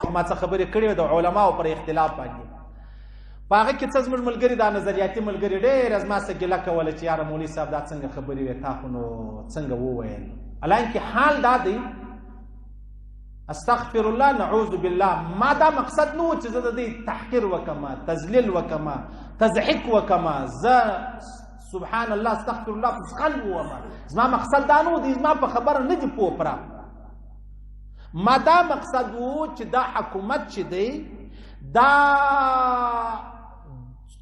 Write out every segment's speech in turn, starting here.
ما څه خبرې کړې د علماو پر اختلاف باندې. په هغه کې څه زموږ ملګري دا نظریاتي ملګري ډېر زما څه ګیله کوله چې یاره مولوي صاحب دا څنګه خبرې وې، تا خو نو څنګه وویل. حالانکه حال دا دی، استغفر الله نعوذ بالله، ما دا مقصد نه و چې زه د دې تحقیر وکم، تذلیل وکم، تضحیک وکم، زه سبحان الله استغفر الله زغل ووم. زما مقصد دا نه و، دی زما په خبره نه دي پوه پره. ما دا مقصد و چې دا حکومت چې دی دا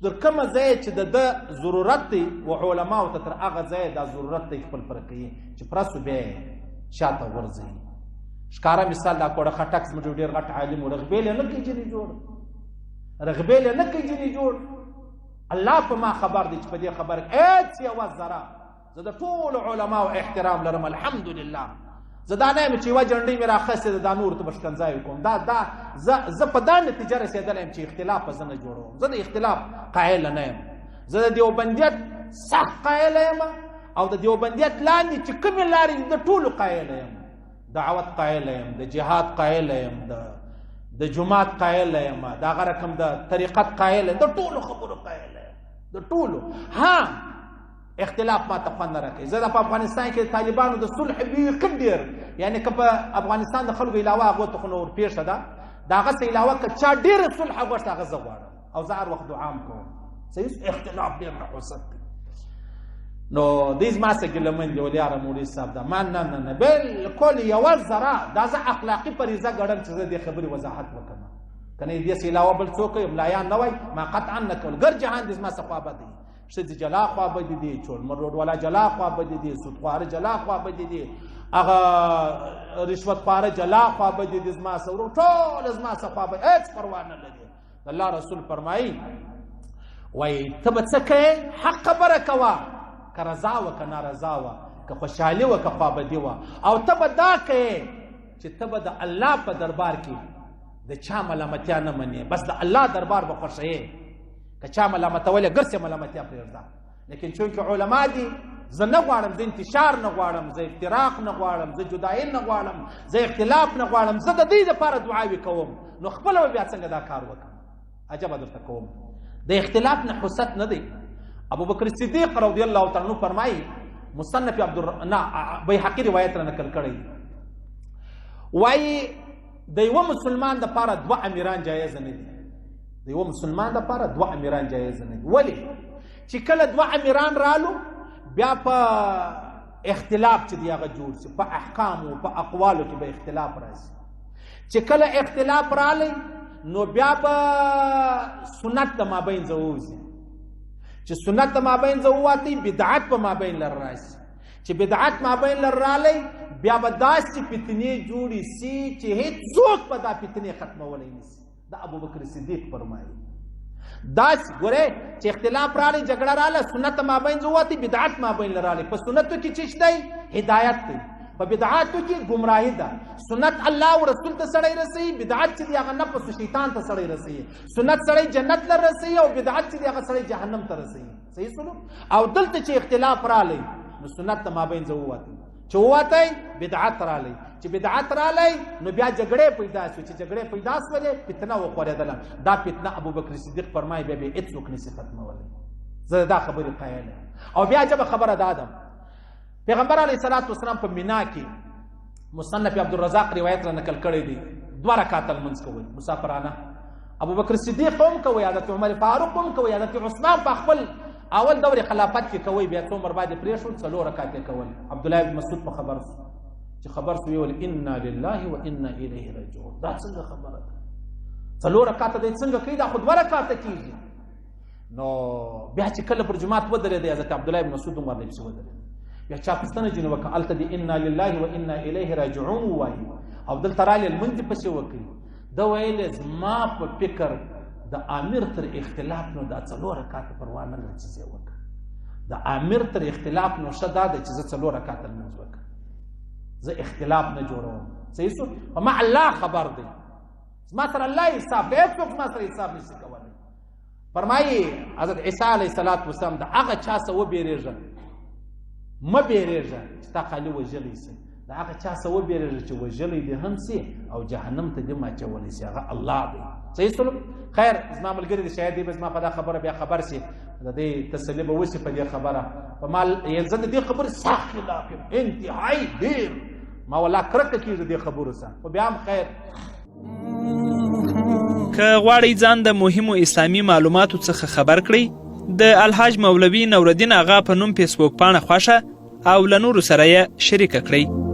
تر کومه ځایه چې د ده ضرورت دی و علماو ته تر هغه ځایه دا ضرورت دی خپل پر کوي چې پرسو بیا شاته غورځوي. ښکاره مثال دا کوړه خټک زموږ یو ډېر غټ عالم و، رغبېل یې نه کوي ځینې جوړ، رغبېل یې نه کوي ځینې جوړ. الله په ما خبر دی چې په دې خبره کې هېڅ یوه ذره زه د ټولو علماو احترام لرم الحمدلله. زه دا نه یم چې یوه جنډۍ مې راخیستې ده دا نورو ته به ښکنځای وکړم. دا دا زه په دا نتیجه رسېدلی یم چې اختلاف به زه نه جوړوم، زه د اختلاف قایل نه یم. زه د دیوبندیت سخت قایل یم او د دیوبندیت لاندې چې کومې لارې دي د ټولو قایل یم. دعوت قایل یم، د جهاد قایل یم، د جماعت قایل یم، د هغه رقم د طریقت قایل یم، د ټولو خبرو قایل یم، د ټولو. ها اختلاف ما ته خوند نه راکوي. زه د په افغانستان کې د طالبانو د صلح بیخي ډېر، یعنې که په افغانستان د خلکو علاوه هغو ته خو نور پېښه ده، د هغه څه علاوه که چا ډېره صلح غوښته هغه زه غواړم او زه هر وخت دعا هم کوم. صحیح، اختلاف ډېر نحوست دی. نو دوی زما څه ګیله من دي، ولې یاره مولوي صاحب دا ما نه نه نه بالکل یوه ذره دا زه اخلاقي فریضه ګڼم چې زه دې خبرې وضاحت وکړم. که نه دې څه علاوه بل څوک ملایان نه وای ما قطعا نه کول. ګر جهان دې زما څه خوا بد دی، ښځې جلا خوا بدې دي، چولمر روډ والا جلا خوا بدې دي، سودخواره جلا خوا بدې دي، هغه رشوتخواره جلا خوا بدې دي، زما څه ورور ټول زما څه خوا بدې، هېڅ پروا نه لري. الله رسول فرمایي وایي ته به څه کوې؟ حق خبره کوه، که رضا وه که نارضا وه، که خوشحالي وه که خوابدي وه، او ته به دا کوې چې ته به د الله په دربار کې د چا ملامتیا نه منې، بس د الله دربار به خوښوې. که چا ملامتولې ګرڅې ملامتیا پرېږده. لیکن چونکې علما دي، زه نه غواړم، زه انتشار نه غواړم، زه افتراق نه غواړم، زه جدایي نه غواړم، زه اختلاف نه غواړم، زه د دوی دپاره دعاوې کوم، نو خپله به بیا څنګه دا کار وکړم؟ عجبه درته کوم. د اختلاف نه حسد نه دی. ابوبکر صدیق رضی الله تعالی عنہ فرمایي، مصنف عبد نه بیهقي روایت را نقل کړی، وایي د یوه مسلمان دپاره دوه امیران جایز نه دي. د یوه مسلمان دپاره دوه امیران جایز نه دي. ولې؟ چې کله دوه امیران رالو بیا په اختلاف چې دی هغه جوړ سي، په احکامو په اقوالو کې به اختلاف راسي. چې کله اختلاف رالی نو بیا به سنت د مابین ځه ووځي، چې سنت د مابین ځه ووتي بدعت په مابین لر راسي، چې بدعت مابین لر رالی بیا به داسې فتنې جوړې سي چې هېڅوک به دا فتنې ختمولی نه سي. دا ابوبکر صدیق فرمایي. داسې ګورې چې اختلاف رالی، جګړه راله، سنت مابین ځه ووتي، بدعت مابین لر رالی. په سنتو کې څه دی؟ هدایت دی، په بدعاتو کې ګمراهي ده. سنت الله او رسول ته سړی رسوي، بدعت چې دی هغه نفس او شیطان ته سړی رسوي. سنت سړی جنت له رسوي او بدعت چې دی هغه سړی جهنم ته رسوي. صحیح سلو؟ او دلته چې اختلاف رالی نو سنت ته مابین ځه ووتی، چې ووتی بدعت رالی، چې بدعت رالی نو بیا جګړې پیدا شوې، چې جګړې پیدا شولې فتنه وخورېدله. دا فتنه ابوبکر صدیق فرمایي بیا بیا هېڅوک نشي ختمولی. زه دا خبرې قایل یم. او بیا عجبه خبره دا ده، پیغمبر علیه الصلاة والسلام په مینا کې مصنف عبدالرزاق روایت را نقل کړی دی، دوه رکعته لمونځ کوي مسافرانه. ابوبکر صدیق هم کوي، حضرت عمر فاروق هم کوي، حضرت عثمان په خپل اول دور خلافت کې کوي، بیا څو عمر بعد یې پرېښود، څلور رکعته یې کول. عبدالله بن مسعود په خبر سو، چې خبر سو ویل انا لله و انا الیه راجعون. دا څنګه خبره ده؟ څلور رکعته دی څنګه کوي؟ دا خو دوه رکعته کېږي. نو بیا چې کله پر جومات ودرېدی، حضرت عبدالله بن مسعود هم ورنه پسې ودرېد. بیا چا پوښتنه ځینې وکړه، هلته دې انا لله و انا الیه راجعون ووایي او دلته رالې لمونځ دې پسې وکړي. ده ویل زما په فکر د امیر تر اختلاف نو دا څلور رکعته پروا نه لري چې زه یې وکړم. د امیر تر اختلاف نو ښه دا ده چې زه څلور رکعته لمونځ وکړم، زه اختلاف نه جوړوم. صحیح سو؟ په ما الله خبر دی، زما سره الله حساب دی، هېڅوک زما سره حساب نشي کولی. فرمایي حضرت عیسی علیه الصلاة والسلام د هغه چا څخه وبېرېږه، مه بېرېږه چې تا خالي وژلی سي، د هغه چا څخه وبېرېږه چې وژلی دې هم سي او جهنم ته دې اچولی سي، هغه الله دی. صحیح سلم. خیر، زما ملګري دی، شاید دی به زما په دا خبره بیا خبر سي، د دې تسلي به وسي په دې خبره. په مال زه د دې خبرې سخت خلاف یم، انتهایي ډېر ما والله کرکه کېږي دې خبرو څخه، خو بیا هم خیر. که غواړئ ځان د مهمو اسلامي معلوماتو څخه خبر کړئ، د الحاج مولوي نورالدین آغا په نوم فیسبوک پاڼه خوښه او له نورو سره یې شریکه کړئ.